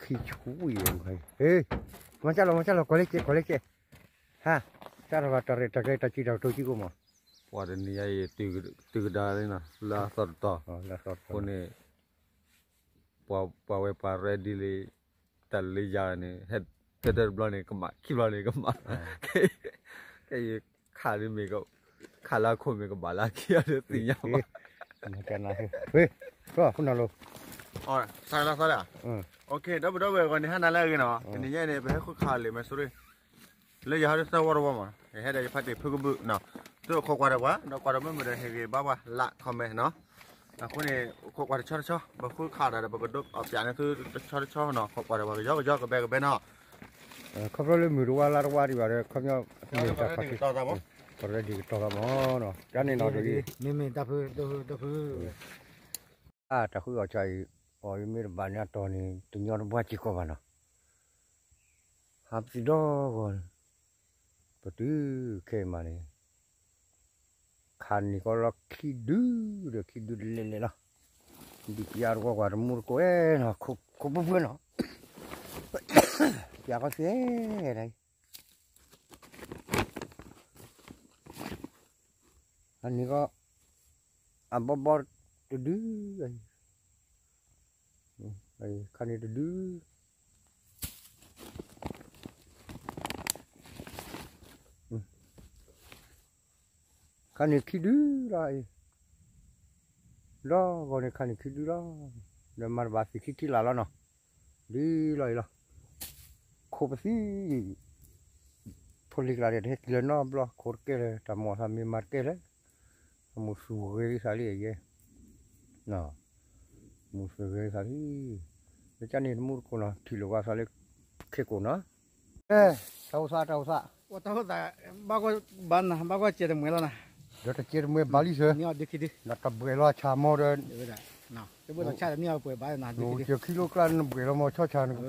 ခံဆူဝံၤဝဲ, ဟ့, မၤစၢ်လီၤ မၤစၢ်လီၤ ကွၢ်လၢကဲ ကွၢ်လၢကဲ, ဟါ, စၢ်ထီၣ်ဘၣ်တၢ်ရဲၣ်တၢ်ကျဲၤတၢ်စံးတၢ်ကတိၤကံကိးမး, ပှၤတနံၤညါအံၤ တုၤကဒါလံနီၤ လၢအသီတတီၤ, အဃိန့ၣ် ပှၤဝဲပှၤရဲၣ်ဒ်လံ, တၢ်လၢယၤန့ၣ်, ဟဲတဘျီန့ၣ် ကမၣ် ခံဘျီန့ၣ် ကမၣ်, ခဲအံၤ ခးလၢမ့ၢ်, ခးလၢအခိၣ်မ့ၢ်ကဘၣ်လၢအခံအီၤဒီးသ့ၣ်ညါဘၣ်, ဝ့ၢ်, ဖီၣ်နၤလိၤ, သးလၢသးလၢ, ဒီပုၢ်ဒီဝဲၢ်အဂီၢ်န့ၣ် ဟါနၤလၢအဂ့ၤနီၤ, တနံၤညါအံၤန့ၣ် ပဟဲဃုခးလံာ်မဲာ်ဆိရ့ၣ် လၢယဟီဒ်သၢဝီတဝီမး, ယဟဲဒီးယဖါတံၢ်ဖုကဘုးနီၤ, သုအိၣ်ခိးကွၢ်ဒီးပှၤ, ဒီးကွၢ်ဒီးမ့ၢ်မုာ်ဒီးဟ့ၣ်ဂ့ၤဘၣ်ပှၤ like comment နီၤ, အဃိန့ၣ် အိၣ်ခိးကွၢ်တဆီတဆီ, ပဃုခးဒၣ်ဒီး ပကဒိးအီၣ်ပၠးန့ၢ်သုတဆီတဆီနီၤ, ခိးကွၢ်ဒီးပှၤကယီကယီကဘဲကဘဲနီၤ, ခီဖျိလၢမုၢ်တဝါလါတဝါဒံးဘၣ်ဒီး ခီပညီမ့ၢ်တၢ်ဖးက့ၤ, ပရဲဒံးကတီၤသးမးနီၤ, ကန့ၣ်နီၤဒ်အံၤ, မ့မ့ၢ်တၢ်ဖု, တၢ်ဖု, အါ တၢ်ဃုအီၣ်ဆၣ်အံၤ, အီၣ်အံၤမ့ၢ်တဘၣ်န့ၣ်အတီၢ်န့ၣ် တညီတဘှါစ့ၢ်ကီးဘၣ်နီၤ, ဟးပသံၣ်ဒီဂီၢ်န့ၣ်, ပတုၤခဲအံၤမးန့ၣ်, ခါနံၤကီလီၤခံဒုဒီးခံဒုတလဲၤလဲၤလီၤ, ဒ်ပယါတဝီကွၢ်တမူတကိးအဲၣ်နီၤ, ခိးပှဲၤပှဲၤနီၤ, ပယါကီသ့ၣ်, ခါနံၤကီ, အဘီဘီတဒု, ခါနံၤတဒု, ခါနံၤခံဒုလီၤအံၤ, ဒီဂီၢ်န့ၣ်ခါနံၤခံဒုလီၤ, ဒီးမၤတဘၣ်သ့ၣ်ခံထံလၢ်လီၤနီၤ, ဒုလီၤအံၤလီၤ, ခိးပသံၣ် ဖိလံၤကျါဒီး တဟဲက့ၤလၢၤနီတဘျီ, ခိးတကဲလၢၤ, တၢ်မိၢ်သးမ့ၢ်မၤတကဲလၢၤ, အမိၢ်သူၣ်ဂ့ၤသးလံယဲ, မိၢ်သူၣ်ဂ့ၤသးလံ, လၢကန့ၣ်တမူတကိးနီၤ, ထံၣ်လိာ်ဘၣ်သးလၢခ့ကိာ်နီၤ, တၢ်အိၣ်သး တၢ်အိၣ်သး, တၢ်အိၣ်သး, ဘၣ်ကွၢ်ဘၣ်နၤ, ဘၣ်ကွၢ်စဲးတမှဲၤလီၤနၤ, ဒီးတစဲးတမှဲၤဘၣ်လံစၢၤ, နတဘှဲးလီၤဆၣ်မီဒီး တဘှဲးလီၤဆၣ်ဒီးမ့ၢ်အပှဲၤဘၣ်နၤ, နကၢၤခံလိကျါ နဘှဲးလီၤမီၤဆီဆၣ် န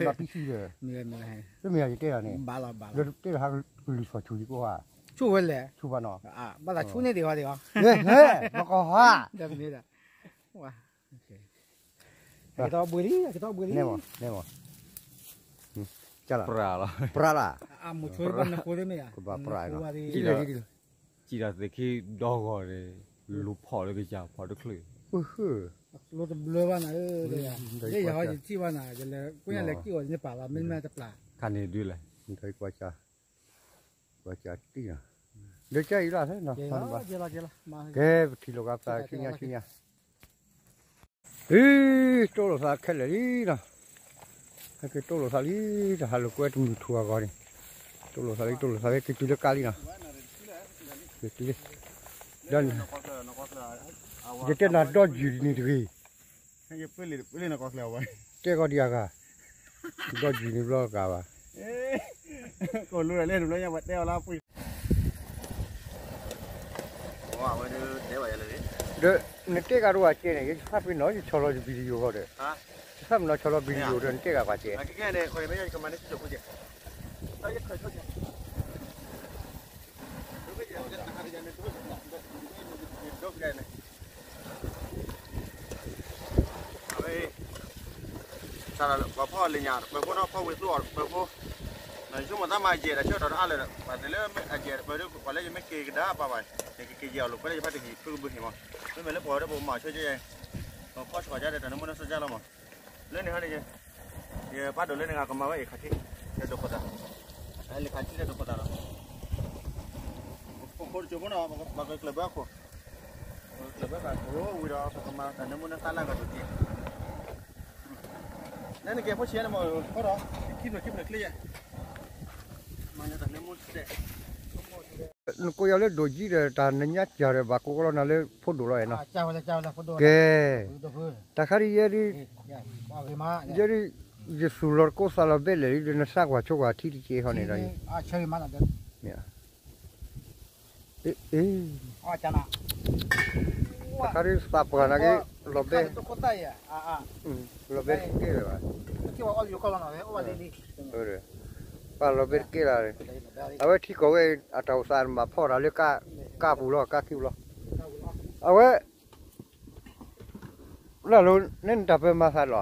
ကဖီၣ်အီၤတဘ့ၣ်တဘ့ၣ် နးပံဆံဒီး, မ့ၢ်ယတဲဒၣ်န့ၣ်, လၢတဲတဟးကလုၢ်စီၤဆူၣ်ယကိးဧါ, ဆူၣ်ဝဲလဲၣ်, ဆူၣ်ဘၣ်နီၤ, ဘၣ်သးဆူၣ်န့ၢ်ဒံးဟီဒံးအီၤ, မကီၢ်ဟါ, ဒီးမ့ၢ်ဒၣ်, အကတီၢ်ဘှံးလံ, အကတီၢ်ဘှံးလံ, ပြၢ်လီၤ, ပြၢ်လီၤ, အမိၢ်ဆိဘၣ်နဃိသ့ၣ်မ့ၢ်ဧါ, ကဘၣ်ပြၢ်နီၤ, စံးဒၣ်သ့ၣ်ခံဒီဂီၢ်န့ၣ်, လူၤဖီၣ်လၢကစၢ်ဖီၣ်တချုး, လိတဘျၢဘၣ်နၤ, လၢယဟီယထံၣ်ဘၣ်နၤ, ယလဲၤကွၢ်ယလဲၤက့ၤအီၤန့ၣ်ပာ်လီၤ မ့တမ့ၢ်တပျၢ်, ခါန့ၣ်ဒုလဲၣ်, ကွၢ်စၢ်တံၢ်နီၤ, လၢကၢ်အံၤလီၤ, ကဲပထံၣ်လိာ်ကသးဆူညါဆူညါ အံၤ တိၢ်လိာ်သးခဲလၢာ်လံနီၤ, ဟဲက့ၤတိၢ်လိာ်သးလံ, တၢ်ဟးလိာ်ကွဲတမုၢ်ထူၣ်အဂီၢ်န့ၣ်, တိၢ်လိာ်သးလံ တိၢ်လိာ်သးလံ က့ၤတုၤလၢကါလံနီၤ, က့ၤတုၤလံ, ဒီး ယတဲနၤဒီယုၢ်န့ၣ်တဂ့ၤ, တဲကီးဒံးအဂၤ, ဒီယုၢ်န့ၣ်ဘျီဂၤဘၣ်, ဒီးနတဲကဒီးဝဲကဲန့ၣ် ယဆၣ်ပ့ၤနီၤ ယဆီၣ်လီၤယ video ဃီဒီး, ယဆၣ်ပ့ၤနီၤဆီၣ်လီၤ video ဒီးနတဲဂၤပှၤကဲ ပှၤဖီၣ်လၢညါ ပှၤဖိနီၤ ဖီၣ်ဝံၤသူအီၤ ပှၤဖိ, ယဆိကမိၣ်သးမၤယဲၢ်တၢ်ဆၢကတီၢ်တအါလၢၤဒီး ပှၤသ့ၣ်လၢအယဲၢ်ပှၤဒီး ပှၤလၢယမ့ၢ်က့ၤကဒါပာ်ဘၣ် ယကက့ၤယဲၢ်အီၤလိာ်ကွဲလၢယဖါတံၢ်ဖုကဘုးဟ့ၣ်မး, မ့မ့ၢ်လၢပှၤဝဲဒၣ်ပမၤဆိကဲယဲၢ်, ပဖီၣ်ဆိကဒါဒီးတၢ်နၢမူနၢဆါလီၤမး, လၢန့ၣ်ဟီန့ၣ် ယပၢ်ဒိၣ်လၢန့ၣ်ဂၤကမၤဝဲအံၤခးထံ လၢဒိးခိၣ်သး, လၢခးထံလၢဒိးခိၣ်သးလီၤ, ပခိၣ်တစိၢ်ဖိနီၤ ပှၤကကျၢၢ်ဘၢအခိၣ် ကျၢၢ်ဘၢဃာ်ကျိဝံၤဒီး ပကမၤတၢ်နၢမူနၢဆါလၢအဂၤဒိၣ်က့ၤ, လၢနကဲဖိဆံးန့ၣ်မး ဃိဒီး ခံဖျၢၣ်ခံဖျၢၣ်ချ့ယဲၢ်, မၤနၢၤတၢ်နၢမူနၢဆါ နကိးယၤလၢဒိၣ်ကံဒီး တၢ်နညါစၢ်ဒီး ဘၣ်ကိးကလီနၤလၢဖိဒိၣ်လီၤအဲၣ်နီၤ, ကဲ, တၢ်ခါဒ်ယဲဒ်, ယဲဒ်, ယသူၣ်လီၤတကိးသးလီၤဘဲလဲၣ်လံဒီး နသးကွၢ်ဆိကွၢ်ထံတက့ၢ်ဟီန့ၣ်ဒီး, မ့ၢ် အ့, တၢ်ခါဒ်သးပှၢ်နာ်က့ လီၤဘဲ, လီၤဘဲတကဲလၢၤဘၣ်, ပှၤလီၤဘဲတကဲလၢၤ, အဝဲထံကီၢ်ဝဲအတၢ်အိၣ်သးမၤဖီၣ်တၢ်လၢကါပူၤလီၤ ကါခံပူၤလီၤ, အဝဲ လၢ်လၢန့ၣ်နတၢ်ပၢမၤသးလီၤ,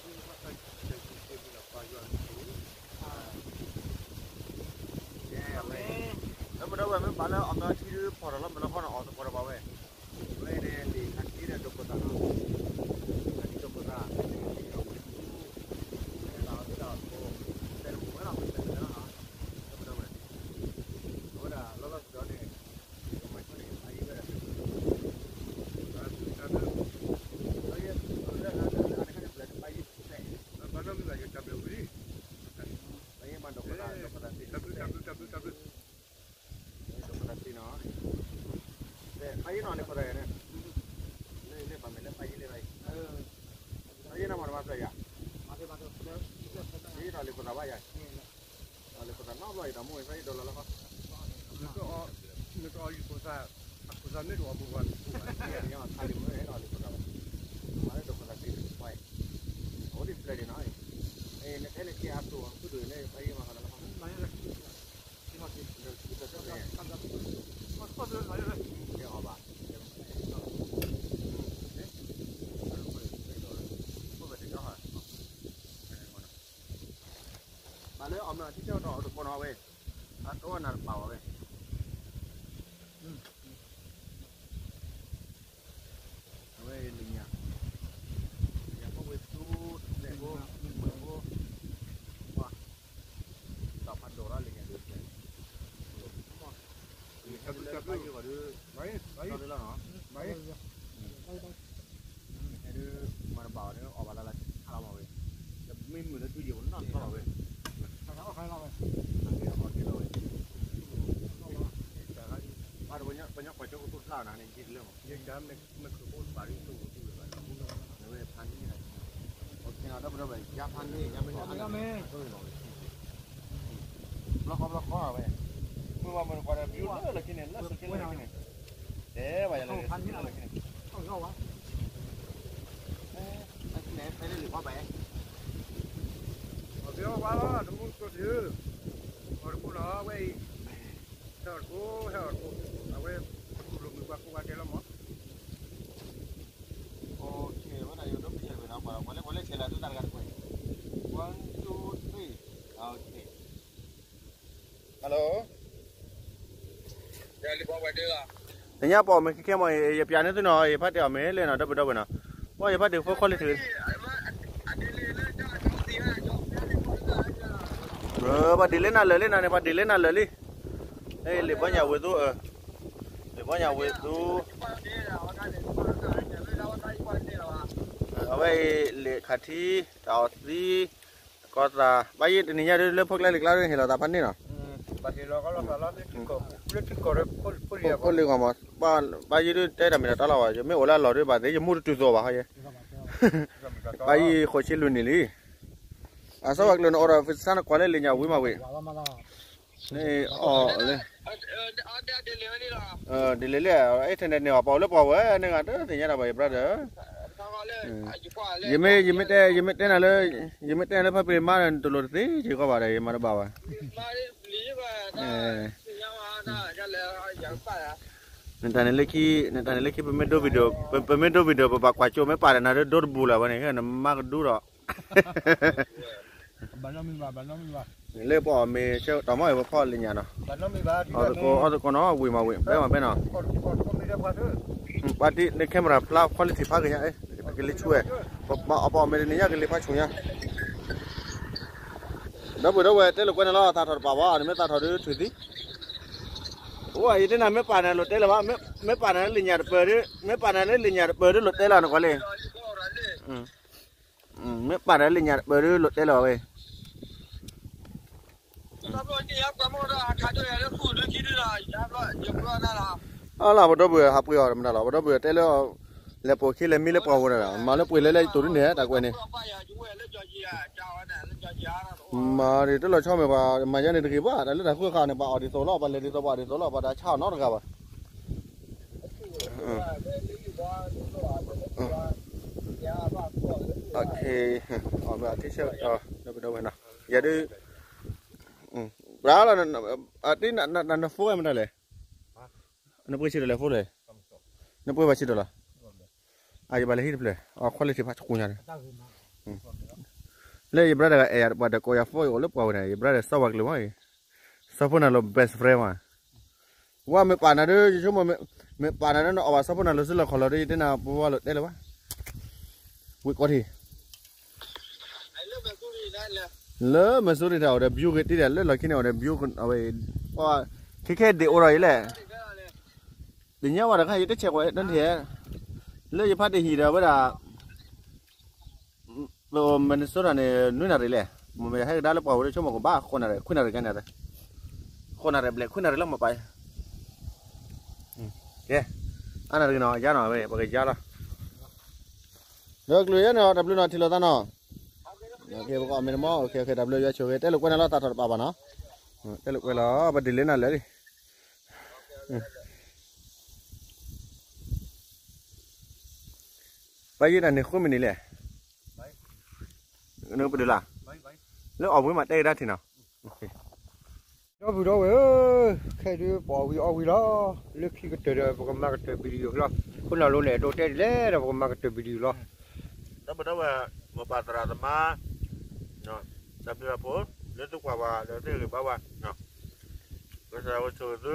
လၢပဒီဝဲမ့ၢ်ပာ်လၢအီၣ်မ့ၤအီထံဒုးဖီၣ်ထီၣ်လီၤမ့ၤလီၤခီန့ၣ် အီၣ်သကိးဒီးပှၤဝဲ, ဝဲန့ၣ်လံာ်ခးထံဒီးဒိးခိၣ်သၣ်နီၤ, ခးထံဒိးခိၣ်သၣ်, လၢတၢ်အီၣ်သကိး, တဲတမုာ်ဝဲလီၤ ပတဲတမုာ်လီၤနီၤ, လၢပဒီဝဲ, အဝဲဒၣ်လီၤလီၤဆီဆီန့ၣ် ကမၤဆိန့ၣ် ပာ်ယံၤဝဲဒၣ် ပာ်လီၤမ့ၢ်ဘၣ်ယတၢ်ဘျုးဝံၤလံ, ပာ်ယံၤမၤဒိးခိၣ်သၣ်, ဒိးခိၣ်သၣ်သံ, ဒိးခိၣ်သၣ်သံနီၤ, ပာ်ယံၤနီၤလံာ်ခိၣ်သၣ်ယၤန့ၣ်, လၢပာ်မ့ၢ်လၢပာ်ယံၤလံဘၣ်အံၤ, ပာ်ယံၤနီၤမၤတမၤဖျၢၣ်ယၤ, ပာ်ယံၤနီၤလံာ်ခိၣ်သၣ်ဘၣ်ယၤ, လံာ်ခိၣ်သၣ်နီတဘျီအံၤဒီး မိၢ်ဝဲသးယဒိးလီၤလီၤခီ, နကအီၣ်လံာ်ခိၣ်သၣ်, အခိၣ်သၣ်မ့ၢ်တအိၣ်ဘူးဘၣ်, ခါလံာ်မ့ၢ်အဲၣ်ဒိးလံာ်ခိၣ်သၣ်ဘၣ်, မၤလၢဒိးခိၣ်သၣ်သံ, အဝဲဒၣ်ဖျၢၣ်ဒံးနီၤ, နတဲနကဲအသိးအခိၣ်ဒိၣ်န့ၣ် ပာ်ယံၤမၤဃီလီၤလီၤခီ, အီၣ်ဘၣ်, ဘၣ်လၢအီၣ်မ့ၤအီထံကၠီဒီးအီၣ်တကိးနီၤဝဲ, အတအိၣ်နၤတပာ်ဘၣ်ဝဲ, အဝဲလၢညါ, လၢညါဖိဝဲသူ, လဲၣ်ဖိ, မုၢ်ဖိ, ပှၤ, တၢ်ဖးဒိၣ်လီၤလၢညါဒုး, လၢညါဒုးလၢပာ်ယံၤဂီၤဒုး, လီၤလီၤနီၤ, လၢညါဒုး, မၤတဘၣ်အီၤန့ၣ် အီၣ်ဘၣ်လၢ်လၢ်ဆါလီၤမးဝဲ, မ့ၢ်မုာ်လၢထူယံာ်ပနီၣ်ထီၣ်လီၤဝဲ, အီၣ်ကဲလီၤဝဲ, ပှၤညီကွၢ်ကၠိကသူၣ်ဖျါအီၤနၤန့ၣ် ယံာ်တလၢမး, မ့ၢ်ခၢၣ်ဖိတဘၣ်ဒ်သိးဝဲ, ဖးန့ၣ်, ဒီပုၢ်ဒီဝဲၢ် ယါဖးန့ၣ် ယါမ့ၢ်န့ၣ်, ဘျီဃီဘျီဃီဝဲ, မုၢ်ဘၣ်မုၢ်တကွၢ်ဒီး ပယူၤလၢလၢခံန့ၣ် လၢစူးက့လၢလၢခံန့ၣ်, တဲဘၣ်ယၤလၢစူးက့လၢလၢခံန့ၣ်, ဖဲန့ၣ်လံၤဖီဘၣ်, အီၣ်က့ၤအီၣ်ဝါလီၤ တမူတကိးတုၤ, အီၣ်တကိးလီၤ ဝဲအံၤ, ဟဲအီၣ်တကိး ဟဲအီၣ်တကိး, အဝဲ, တမူလိာ်မုာ်ပှၤကိးဂၤဒဲးလီၤမး, အဝဲဒၣ်ယိၤဒိပယဲၢ်ဝဲနီၤ, ပှၤလၢပှၤလၢဆဲးလၢအသူတၢ်တဂၤတကွဲၢ်, one two three, okay, hello, နညါပအီၣ်မ့ၤခဲခဲမး ယပျးန့ၢ်သုနီၤ ယဖးတ့ၢ်အီၣ်မ့ၤလၢနီၤ ဒီပုၢ်ဒီဝဲၢ်နီၤ, ပှၤယဖးတ့ၢ်ဖိခွါလံထံး, ပှၤဒ်လဲၣ်နၤလၢာ်လံနၤန့ၣ် ပှၤဒ်လဲၣ်နၤလၢာ်လံ, လံာ်ဘီညၣ်ဝ့ၤသူ, လံာ်ဘီညၣ်ဝ့ၤသူ, အဝဲအံၤ လံာ်ခးထံ, တၢ်အီၣ်သံ, ကီၢ်သး, ဘၣ်ယိၣ်တနံၤညါဒ်လၢဖိကျဲလံာ်ကျါဒ်ဟ့ၣ်လီၤသးဖးန့ၣ်နီၤ, ဖိလံၤဂီၢ်မး, ဘၣ်ယိၣ်ဒ်တဲတၢ်မ့ၢ်တၢ်တီလီၤဘၣ်, ယမ့ၢ်အိၣ်လၢအလီၢ်ဒ်ဘၣ်သ့ၣ် ယမူတတုၤသိးဘၣ်ဟီယဲ, ဘၣ်ယိၣ်ဃိးဆံလွံၢ်နံၣ်လံ, အစီဝဲကျိၤနအိၣ်ဒီး ဖုသါနကွၢ်လၢလံာ်ညၣ်ဝ့ၤမးဝ့ၤ, န့ၣ်အီၣ်လၢ, ဒ်လဲၣ်လၢ internet န့ၣ်အီၤ ပှၤအိၣ်လၢပှၤဝဲန့ၣ်ဂၤ တသ့ၣ်ညါတၢ်ဘၣ်ယ brother, ယမ့ၢ် ယမ့ၢ်တဲ ယမ့ၢ်တဲနၤလၢ ယမ့ၢ်တဲနၤလၢဖါပ့ၤမါဒီး နတလိၤတသ့က့ၤကီးဘၣ်ဒီး ယမၤတဘၣ်ဘၣ်. နတၢ်န့ၣ်လၢခံ နတၢ်န့ၣ်လၢခံ ပမ့ၢ်ဒိ video ပ ပမ့ၢ်ဒိ video ပဘၣ်ကွၢ်ကၠိ မ့ၢ်ပာ်ဒီးနၤဒိတပူၤလၢၤဝဲန့ၣ် နမါကဒူဒီး လၢပအီၣ်မ့ၤဆၢတီၢ်မီၢ်အံၤ ပဖီလၢညါနီၤ, အီၣ်သကိး အီၣ်သကိးနီၤ ဝံၤမးဝံၤ ဘဲမးဘဲနီၤ, ပှၤတံၢ်လၢ camera ဖျါ quality ဖးကညါ ကလံၤဆူၣ်ဝဲ, ပအီၣ်ပအီၣ်မ့ၤတနံၤညါ ကလံၤဖးဆူၣ်ညါ, ဒီပုၢ်ဒီဝဲၢ် တဲလိာ်ကွဲန့ၣ်လီၤ သးထီၣ်တပာ်ဘၣ် နမ့ၢ်သးထီၣ်ဒုးထုးသံ, အိၣ်ယတဲနၤ မ့ၢ်ပာ်နၤလိာ်တဲလၢၤဘၣ်, မ့ၢ်ပာ်နၤလၢလံာ်ညါတပၢၤဒုး မ့ၢ်ပာ်နၤလၢလံာ်ညါတပၢၤဒုး လိာ်တဲလၢၤနကွၢ်လံ မ့ၢ်ပာ်နၤလၢလံာ်ညါတပၢၤဒုး လိာ်တဲလၢၤဝဲ, အလီၤ ပဒီပုၢ်ဝဲၢ် ဟးပှ့ၤအီၤတမတၤလီၤ ပဒီပုၢ်ဝဲၢ် လဲၤပိာ်ခ့လဲၤမံလၢပှၢ်ပူၤဒီး မၤလၢပှ့ၤလဲၤလၢယတိၤဒ်န့ၣ် တၢ်ကွဲးန့ၣ် မၤဒ်တလီၤဆီမ့ၢ်ပှၤ မၤယါန့ၣ်တဂ့ၤဘၣ် တၢ်လၢတၢ်ဃုခါန့ၣ် ပှၤအီၣ်ဒ်သိးလီၤ ပှၤလဲၤဒ်သိး ပှၤအီၣ်ဒ်သိးလီၤ ပှၤတၢ်ဆါအီၣ်နီတဂၤဘၣ် အီၣ်မ့ၢ်အထံဆၢ ဒီပုၢ်ဒီဝဲၢ်နီၤ ယၤဒုး ဘြၣ်လီၤ န phone မတၤလဲၣ် နပှ့ၤဆံးဒီးလဲၣ် phone လဲၣ် နပှ့ၤဘၣ်ဆံးဒီးလီၤ အယဘၣ်လဲၤဟံၣ်တဖျၢၣ် အ quality ဖးဆူညါန့ၣ် လၢယ brother တဂၤအဲၣ်ယၤ ပှၤဒီးကိးယၤ phone ယအိၣ်လၢပှၢ်ဝဲန့ၣ် ယ brother စီၤပၤကလုာ်မ့ၢ် စီၤဖိနၤလိၤ best friend မး ဝဲမ့ၢ်ပာ်နၤဒီး ယဆိကမိၣ် မ့ၢ်ပာ်နၤဒီး နအီၣ်ဘၣ်စီၤဖိနၤလိၤစုလီၢ်ခီၣ်လီၤဒီး ယတဲနၤ ပဝဲလိာ်တဲလၢၤဘၣ် ဝံၤကီၢ်ထံး လၢ Missouri တၢ်အိၣ်ဒီး view ဂ့ၤတ့ၢ်ဒီး လၢလီၢ်ခံန့ၣ်အိၣ်ဒီး view အဝဲ ခဲခဲဒံးအိၣ်ဒီးယလဲၣ် တညါဝဲတခါ ယတဆဲးကွၢ်တၢ်ထံၣ် လၢယဖးတဟံၣ်ဒီးဝဲဒၣ် Minnesota န့ၣ် နွံနၣ်ရံၣ်လဲၣ် မ့ၢ်ဟဲကဒါလၢပှၢ်ဝဲဒၣ် ဆိကမိၣ်ကဘၣ် ဃိးနၣ်ရံၣ် ခွံနၣ်ရံၣ်ကဲန့ၣ် ဃိးနၣ်ရံၣ်ဘျဲၣ် ခွံနၣ်ရံၣ်လၢမပာ် ကဲ အါနၣ်ရံၣ်နီၤ ယါနီၤ ပကယါလီၤ ဒီးကလုာ်ယါနီၤ တၢ်ဘျုးနီၤ ထံၣ်လိာ်သးနီၤ ပကအီၣ်မ့ၤတမီၢ် တၢ်ဘျုးယွၤဆိၣ်ဂ့ၤ တဲလိာ်ကွဲနၤလီၤ သးထီၣ်တပာ်ဘၣ်နီၤ တဲလိာ်ကွဲလီၤ ပဒ်လဲၣ်နၤလဲၣ် ပယီၤတၢ်န့ၣ်ဃုမံးနံးလဲၣ် နပဒုးလၢ် လၢအီၣ်ဘှံးမးတဲကဒါထံၣ်နီၤ ဒီပုၢ်ဒီဝဲၢ်ဧၢ, ခဲအံၤဒုးပအီၣ်ဝံၤအီဝံၤလီၤ, လၢခံကတၢၢ်ဒီး ပကမၤကတၢၢ် video လီၤ, ခိၣ်နၢ်လိၤန့ၣ် အဲၣ်ဒိးတဲဒ်လဲၣ်ဒီး ပကမၤကတၢၢ် video လီၤ. ဒီပုၢ်ဒီဝဲၢ် မိၢ်ပၢ်သရၣ်သမါ တၢ်ဘျုးတၢ်ဖှိၣ် လၢသုကွၢ်ပှၤ ဒီးသုဂံၢ်ဘါပှၤ ကစၢ်ယွၤကဆိၣ်ဂ့ၤသု,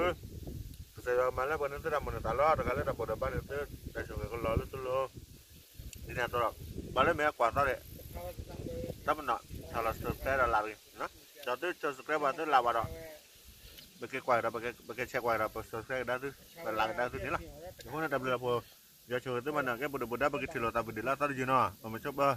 ကစၢ်ယွၤကမၤလၢပှဲၤန့ၢ်သုတၢ်မိၣ်န့ၢ်သးလီၤ, တဂၤလၢတၢ်ဘိၣ်တၢ်ဘၣ်န့ၣ် သုတၢ်ဆိၣ်ဂ့ၤကလီၤလၢသုလိၤ ဒ်န့ၣ်အသိးဒီး ပှၤလၢမ့ၢ်အကွၢ်သီန့ၣ် တၢ်ပနီၣ် subscribe ဒီးလၢ်တဂ့ၤ, ဒီးသု subscribe ဘၣ်သုလၢ်ဘၣ်ဒီး ပက့ၤကွၢ်ကဒီး ပက့ၤ share ကွၢ်ကဒီး ပ subscribe ကဒါသု ပလၢ်ကဒါသုန့ၣ်လီၤ. အဃိန့ၣ်တၢ်ဘျုးတၢ်ဖှိၣ် ယွၤဆိၣ်ဂ့ၤသုမၤန့ၣ် ကဲပဒိၣ်ပဒါ ပကထံၣ်လိာ်သးပဒုးလၢသီတယုၢ်နီၤ ပမ့ၢ်ဆိပၢ